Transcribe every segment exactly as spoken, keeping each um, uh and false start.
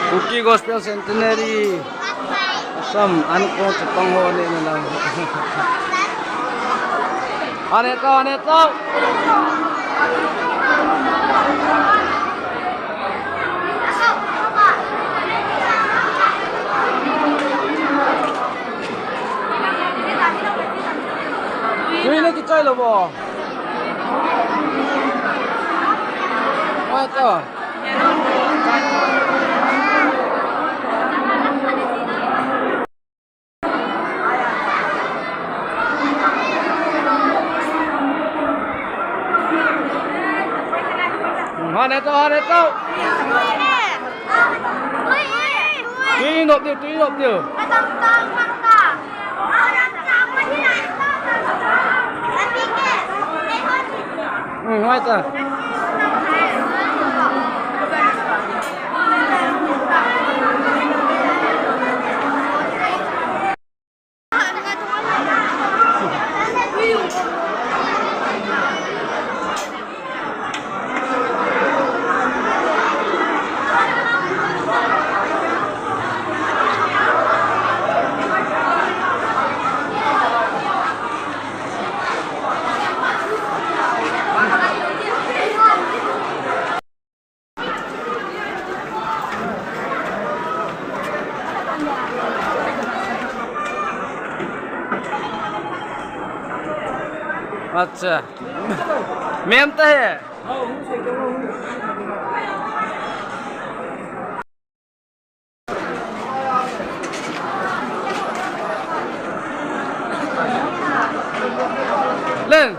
Kuki Gospel Centenary. Sam an ko chapang ho ne na lang. Ane to, ane to. Tui na kichai lo bo. Mai to. Hane to, hane to. Tui nop diu, tui nop diu. Hmm, hoi ta. अच्छा, मेहनत है। Len.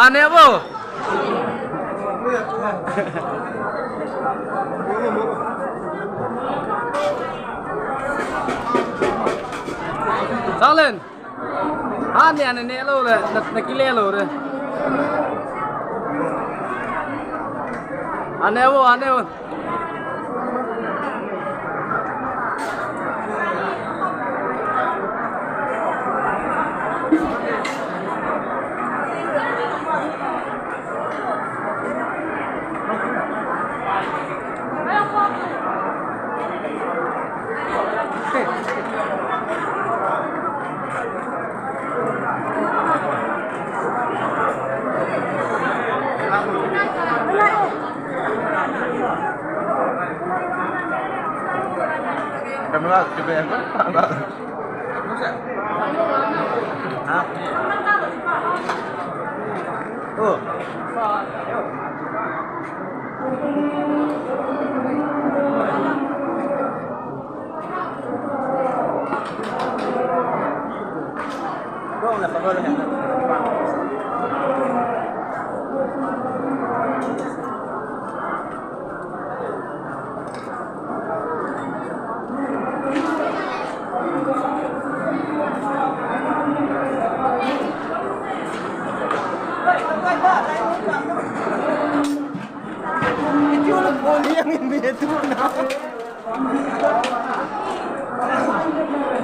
Ane bo. Salen. Ane, ane, ne lo le, na, na kile lo le. Ane bo, ane bo. Camera, camera. Ha? Oh.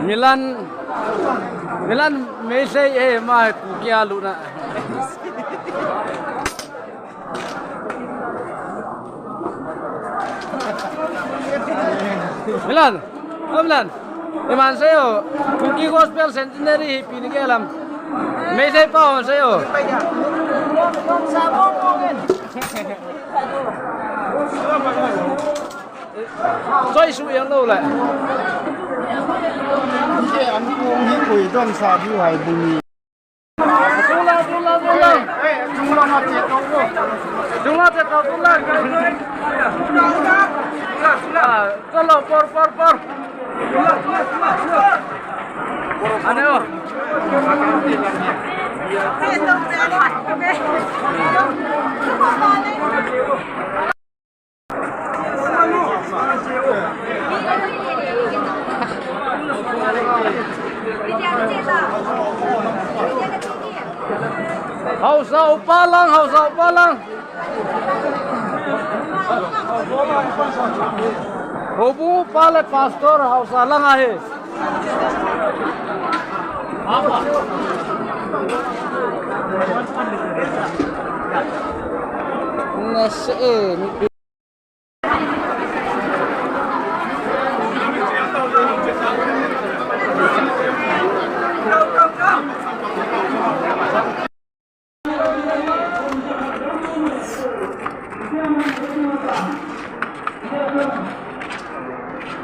Milan, Milan, Meisei, eh, ma, Kuki a luna. Milan, o Milan. Iman seiyo, Kuki Gospel Centenary hi pi ni ke lam. Meisei pa hon seiyo. Soi su yang lo le. Ye an kong hi koi don sa diu hai bu ni. Tung la, tung la, tung la. Tung la, tung la, tung la. Ano? Haosa upa lang, haosa upa lang. Houbung upa le pastor haosa lang ahi. Nasa eh, ni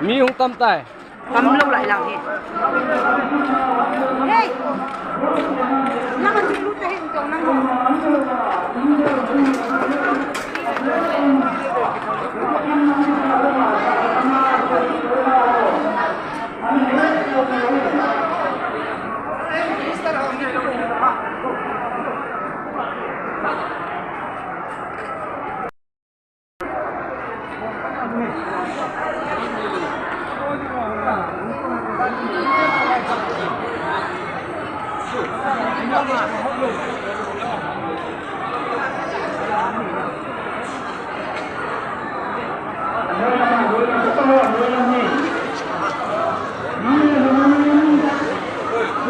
Mi hung tam tai. Tam lou lai lang hi. Hey! Nang an lut ta hi, ung tong nang.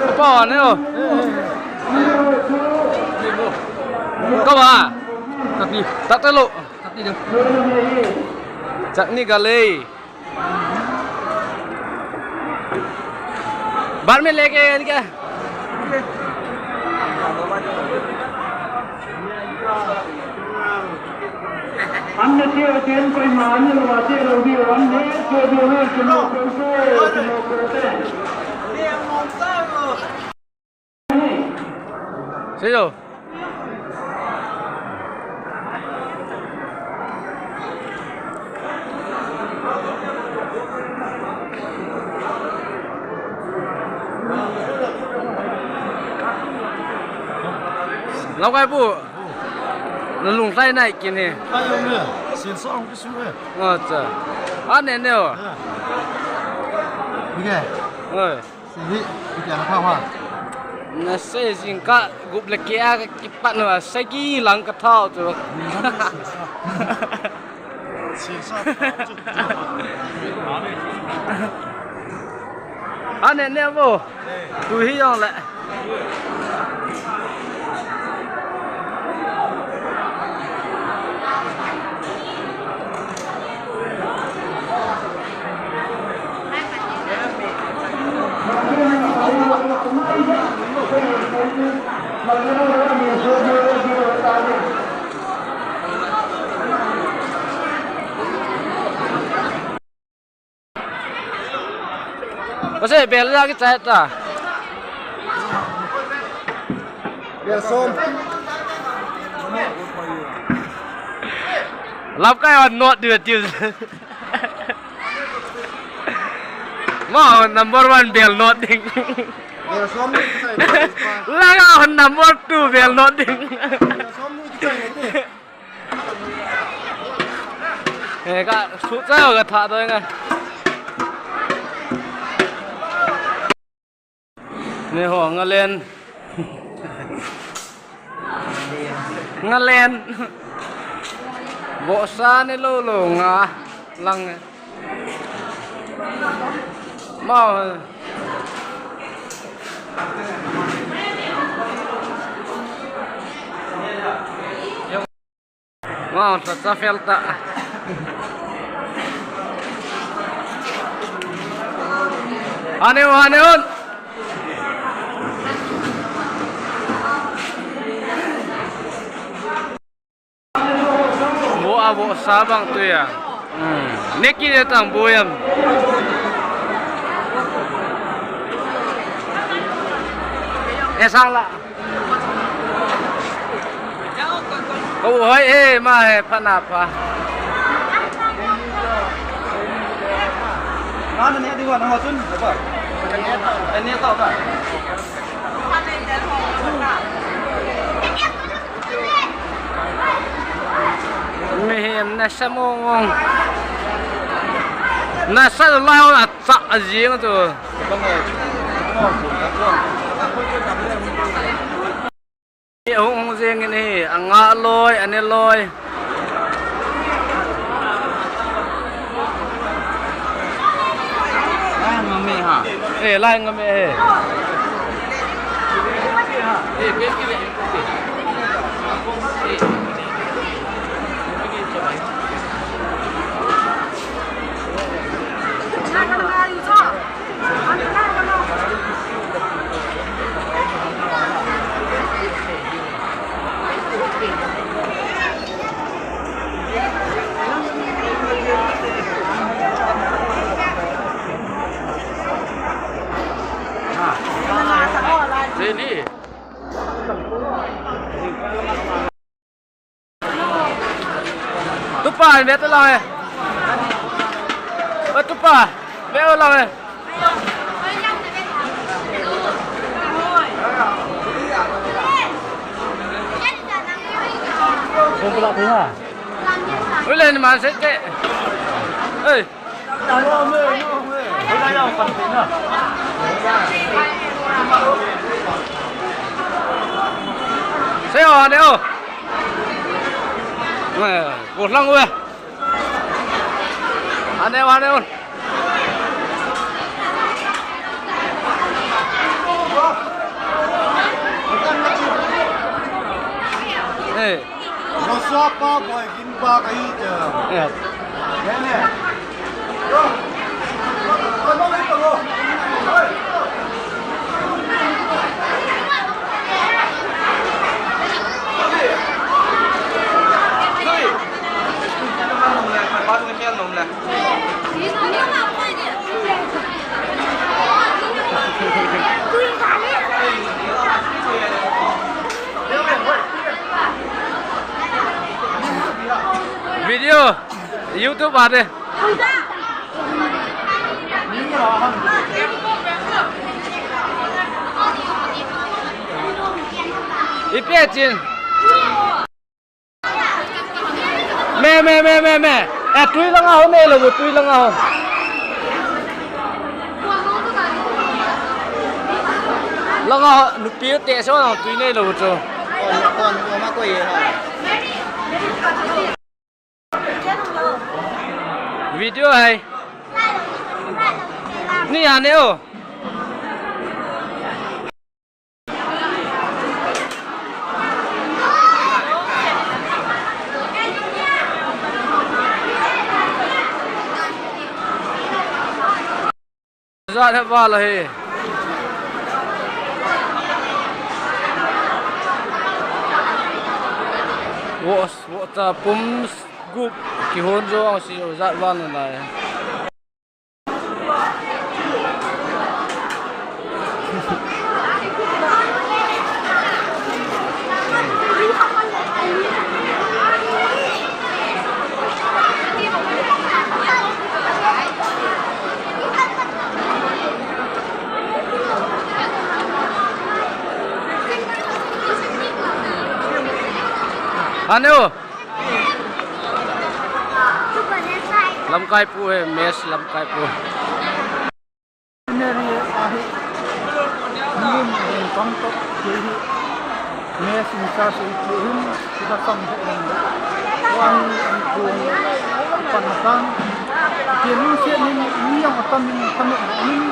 Apa ne o? Kau ba? Tapi tak telok. Chutney galei. बाद में लेके इनका। अन्य के अध्ययन कोई मान्य वासी रौदी और अन्य जो जो है, सुनो, सुनो, सुनो, सुनो। Seiyo. Lamkai pu. Nalung lhai nai kin he. Ayo ne. Sin sa ang kisu he. Acha. Ane ne o. Bige. Oi. Sihi, ipi ana thao ha? Nasei jing ka gup le kia ka kipat na sagi lang ka thao chu. Sisa. Sisa. Ane ne bo. Tu hi jong le. Ose, bel ja kichai ta. Bel som. Lamkai hon not diu tiu. Ma hon number one bel not ding. Bel som ni kichai. Langa hon number two bel not ding. Bel som ni kichai. Eh, ka su cha ka tha doi nga. Ne ho nga len. Nga len. Bo sa ne lo lo nga lang. Mau. Wow, sa sa fel ta. Ane, ane, on. Bo a bo sa bang tu ya. Hmm. Neki de tang bo yam. Esang la. Ko hoi e ma he pha na pha. Ana ne di wan ho chun, ba. Ane tao ta. Mihem nasa mong mong. Nasa lai ho a cha a jing tu. Hung hung jing in hi, a nga loi, a ne loi. Lai ngam e ha. Eh, lai ngam e he. Ready? Tupa, ve ta lang e. Ơ, tupa, ve ta lang e. Không có lạ thế hả? Ui, lên mà sẽ kệ. Ê. Sei ho ne o. Ko lang we. Ane wa ne o. Hey. Masapa boy. Ba ka hi cha. Yes. Ne, ne. Video, YouTube ate. Ipi achin. Me, me, me, me, me. Eh, tui langa ho, neilou, tui langa ho. Langa ho, nupi te so na tui neilou chu. Kon, kon, kon ma koi ha. Video hai. Ni ane o. Jat he val ahi. Wo, wo cha pum gup kihon jo ang si jat val nalai. Ane o. Lamkai pu he, mess lamkai pu. Mary ahi. Nin in kong to ke hi. Mess in charge ke hin. Kita sam he ran. Wan an ku pan tan. Ke nun se nin ni yang atam in kan nin.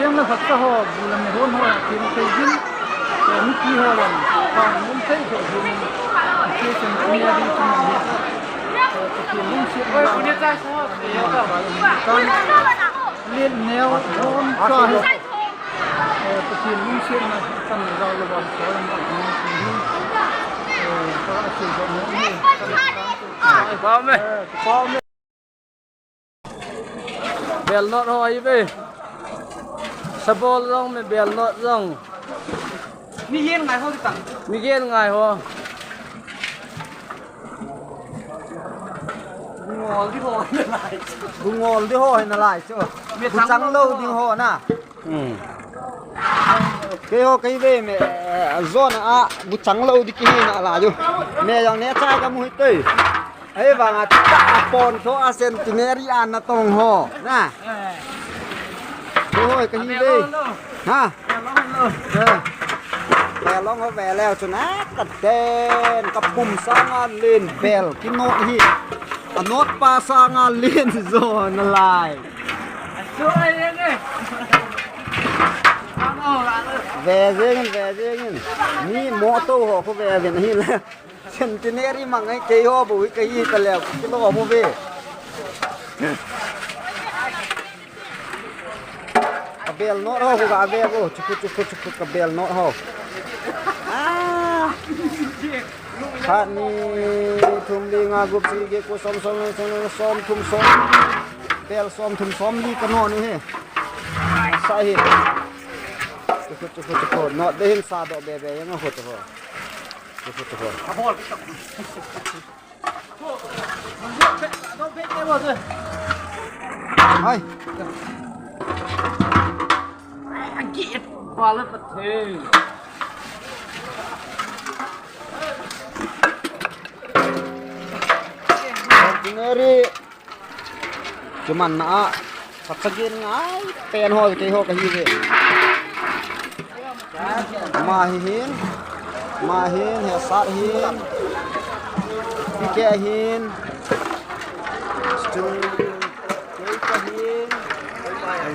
Yang la hat ho bulan hon ho ke ke hin. Mipi ho lam, pa mun thei thei hin, Christian community chun, Pathen lungset na, len neo, hon sa hi, Pathen lungset na, kan jao lou ban sa na, hi, ka sei ba mo hi, ba me, ba me. Belnot ho ahi ve. Sabol jong me belnot jong. Ni yen ngai ho ti tang. Ni yen ngai ho. Bungol di ho hi nalai chu. Buchang lou ding ho na. Hmm. Keiho kahi ve me, eh, zona a buchang lou di kihi nalai chu. Me jong ne cha kamu hi tei. Ahivanga tapon tho a Centenary a natong ho na. Keiho kahi ve. Ha. Bel long ho ve leu chun a kaden kapum sanga len bel kinot hi. Anot pa sanga len jo nalai. Ve jengin, ve jengin. Mi motor ho khu ve vin ahile. Centenary mang ai keiho bou kahi taleu. Kilo mu ve. Kabel not ho, khu kave bo. Chuku, chuku, chuku, kabel not ho. Ah. Khat, ni, thum, li, nga, gup, sagi, get, ko, som, som, som, som, som, thum, som. Bel som, thum, som, li, kanot nu hi. Sa hi. Chuku, chuku, chuku. Not de hin sa doh be be, jeng a khu tu ho. Chuku, chuku. Hai. Centenary. Kimanna a. Pachagin ngai pen ho keiho kahi ve. Ama hi hin. Ama hin, Hesat hin. P K hin. Chun, kei kahin.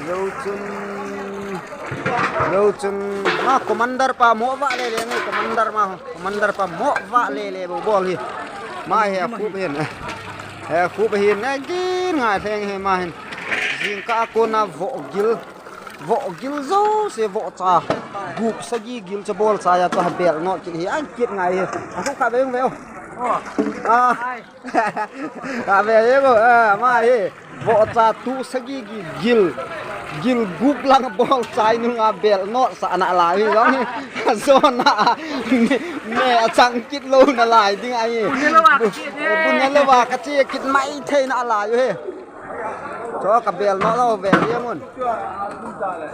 Jou chun. Jou chun. Ma commander pa mo vah le le nge, commander ma ho. Commander pa mo vah le le bou bol hi. Ma hi akhup hin. Hi akhup hin. Ngai gin ngai theng hi ma hin. Jingkah a kona vohgil. Vohgil jouse vohcha. Gup sagi gil cha bol cha a chu bel not kit hi. Akit ngai hi. Akhup kha veng veu. Ah. Kha ve hi bo. Ah, ma hi. Vohcha tu sagi gi gil. Gil gup lang bol chai nunga bel not sa nalai hi jong hi. Zona. Me, me achang kit lou nalai ding ahi. Bun nalou a kache kit mai thei nalai hi. Cho kabel not lou ve hi mun.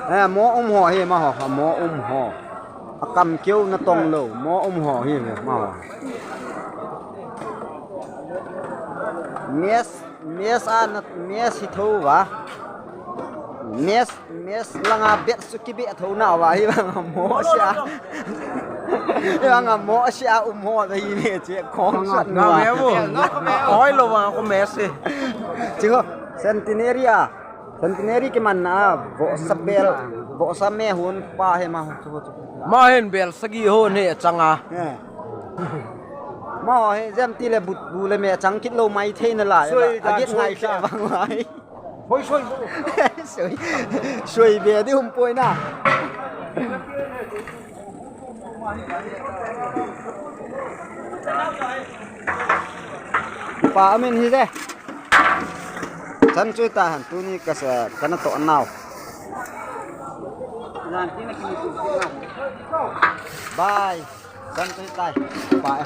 Eh, mo um ho hi ma ho, mo um ho. Akam keu natong lou, mo um ho hi ve ma ho. Mes, mes a na, mes hi tho va. Mes, mes langa bet su kibe tho na va hi vanga mo sia. Hi vanga mo sia um ho da hi ne che kong sat na. Oi lou vanga ko mes hi. Chi ko Centenary a. Centenary kimanna a vohsa bel, vohsa me hon pa hi ma ho. Ma hin bel sagi hon hi changa. Ma ho hi jem tile but bu le me chang kit lou mai thei nalai. Agit ngai khe vang lai. Hoi soi. Soi. Soi be di um poi na. Pa amin hi je. Chan chui ta han tuni kasa kana to nau. Bye. Chan chui tai. Bye.